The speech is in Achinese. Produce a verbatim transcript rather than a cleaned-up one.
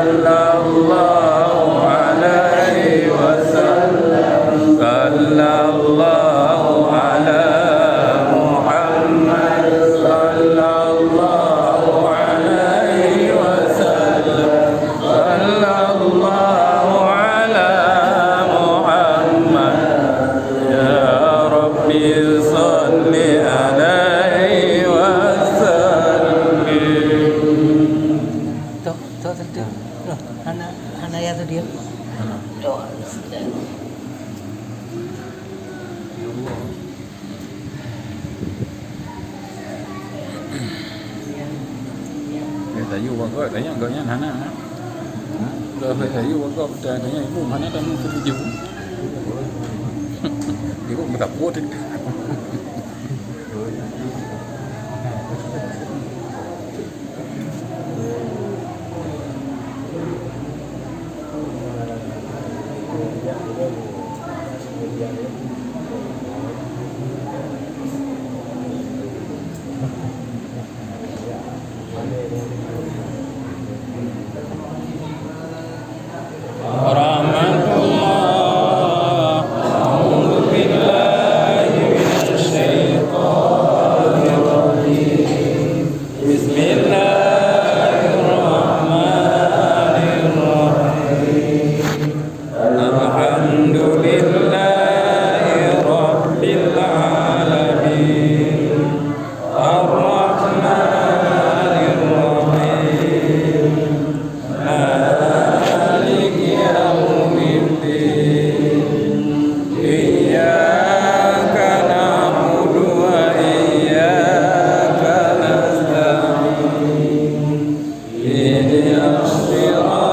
Sallallahu alaihi wasallam. Sallallahu ala Muhammad. Sallallahu alaihi wasallam. Sallallahu ala Muhammad. Ya Rabbi, salli alaihi wasallim. Tok, tok, sentuh. Loh, hana, hana ya tu dia. Tok. Eh, tayue bak gob, tanyong gob nyan hana. Hmm? Dah tayue bak gob, tanyong ibu hana tamu setuju. Ibu meutakot. Warahmatullah. A'udzu billahi minasy syaithanir rajim. Bismillahirrahmanirrahim. Alhamdulillahi rabbil alamin. Arrahmanirrahim. Maliki yaumiddin. Iyyaka na'budu wa iyyaka nasta'in. Ihdinas siratal